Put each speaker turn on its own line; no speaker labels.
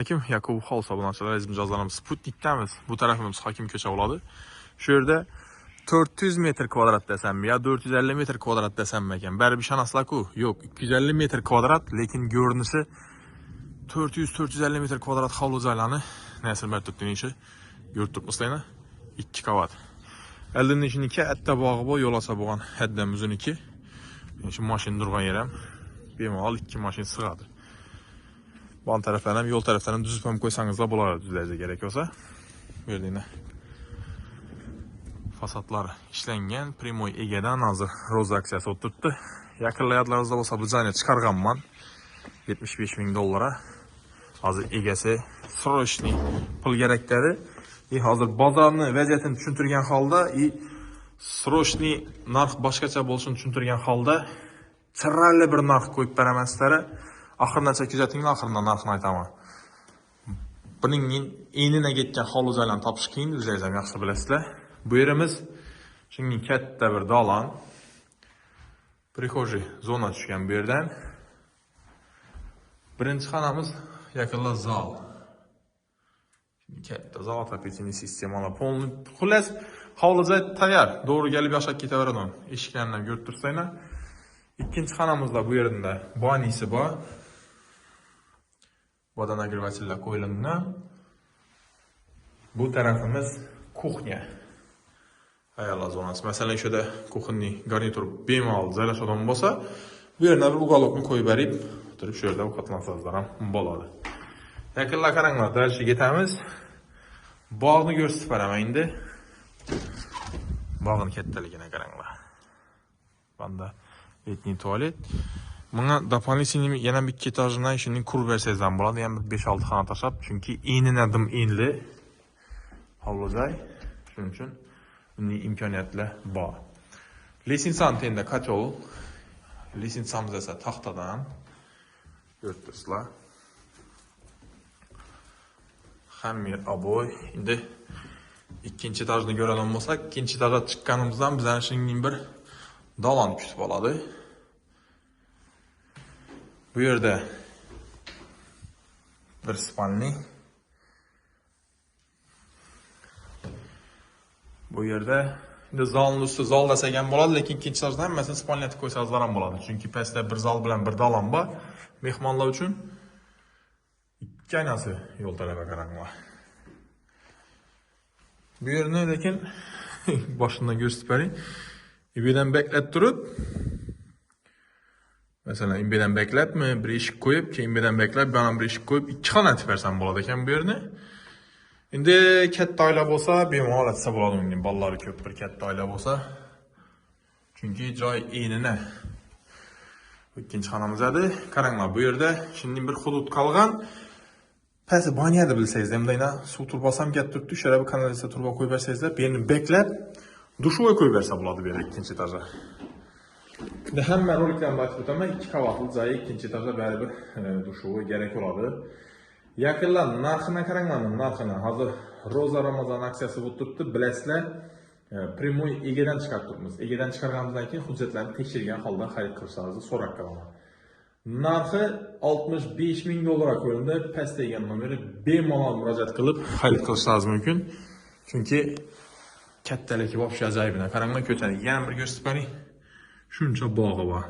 Alaykum, Yakub House obunachilar, aziz mijozlarimiz, Sputnikdamiz. Bu tarafimiz Hokim ko'cha bo'ladi. Shu yerda 400 metr kvadrat desammi yo 450 metr kvadrat desammi ekan. Baribir ishonasizlar-ku. Yo'q, 250 metr kvadrat, lekin ko'rinishi 400-450 metr kvadrat hovli joylarni Nasir Mardutdin ishi ko'rib turibsizlar. 2 qavat. Oldindan ishini katta bog'i bor, yo'l olsa bo'lgan haddan uzuniki. Shu mashina turgan yer ham bemalol 2 mashina sig'adi. Bon taraflarni ham, yo'l taraflarni ham tuzib ham qo'ysangizlar bo'ladi, tuzlashga kerak bo'lsa. Bu yerda endi fasadlar ishlangan, prямой egadan hozir roza aksiyasi o'tiribdi. Yaqinlar yodlaringizda bo'lsa, bu joyni chiqarganman 75 ming dollara. Hozir egasi срочный pul kerak dedi. И hozir bozorni vaziyatini tushuntirgan holda и срочный narx boshqacha bo'lishini tushuntirgan holda chiroyli bir narx qo'yib beraman sizlarga. Oxirigacha kuzatinglar, oxirida narxini aytaman. Buning enine ketgan hovli joylarni topish qiyin, o'zingiz ham yaxshi bilasizlar. Bu yerimiz shunga katta bir dalan. Прихожий zona tushgan bu yerdan. Birinchi xonamiz yaqinda zal. Katta zal, отоплительный sistemalar, полный. Xullas, hovli joy tayyor. To'g'ri kelib yashab ketaveradi. Eshiklarni ham ko'rib tursanglar. Ikkinchi xonamizda bu yerda banisi bor. Водонагреватель lar qo'yilgan. Bu tarafimiz кухня. Ayollar zonasi. Masalan, shu yerda кухонный garnitur bemalol joylashadigan bo'lsa, bu yerda bir уголок ni qo'yib berib, o'tirib shu yerda ovqatlansangizlar ham bo'ladi. Yaqinlar qaranglar, дальше ketamiz. Bog'ni ko'rsatib beraman endi. Bog'ni kattaligini qaranglar. Bunda летний tualet. Bunga дополнительный yana bir ikki etajini shuni qurib bersangiz ham bo'ladi. Yana bir 5-6 xona tashlab, chunki enine dim enli hovli joy. Shuning uchun bunday imkoniyatlar bor. Лестница ni tenda котел. Лестница miz esa taxtadan. Ko'rib turibsizlar. Hamma yer обой. Endi ikkinchi etajni ko'radigan bo'lsak, ikkinchi etajga chiqqanimizdan bizani shuningdek bir dalan kutib oladi. Bu yerda bir спальный. Bu yerda endi zalni usti zal desak ham bo'ladi, lekin ikkinchi etajda hammasini спальня qilib qo'ysangizlar ham bo'ladi. Chunki pastda bir zal bilan bir dalan bor mehmonlar uchun. Ikki aynasi yo'l tarafga qaranglar. Bu yerni lekin boshından ko'rsatib bering. Bu yerdan beklab turib, masalan, bu yerdan beklabmi, bir eshik qo'yib, keyin bu yerdan beklab, bu yerdan bir eshik qo'yib, ikki xona etib bersam bo'ladi ekan bu yerni. Endi katta oila bo'lsa, bemalol etsa bo'ladi unga, bolalari ko'p bir katta oila bo'lsa. Chunki joy enine. Ikkinchi xonamiz edi. Qaranglar, bu yerda shunday bir hudud qolgan. Pasti banyada bilsangiz, endi suv turbasi ham kelib turibdi, o'sha yerga kanalizatsiya turba qo'yib bersangizlar, bu yerni beklab dushovoy qo'yib bersa bo'ladi bu yerda ikkinchi etajga. Endi hamma roliklarni aytib o'taman, 2 qavatli joyi ikkinchi etajda baribir dushovoy kerak bo'ladi. Yaqinlar narxini qaranglar, narxini. Hozir Roza Ramazon aksiyasi bo'lib turibdi, bilasizlar, prямой egadan chiqarib turibmiz. Egadan chiqarganimizdan keyin hujjatlarni tekshirgan holda xarid qilishingizni so'rab qolaman. Narxi 65 ming dollar qo'yildi. Past degan nomeri bemalol murojaat qilib xarid qilishingiz mumkin. Chunki kattaligi вообще ajoyibini. Qaranglar, ko'chani yana bir ko'rsatib bering. Shuncha bog'i bor.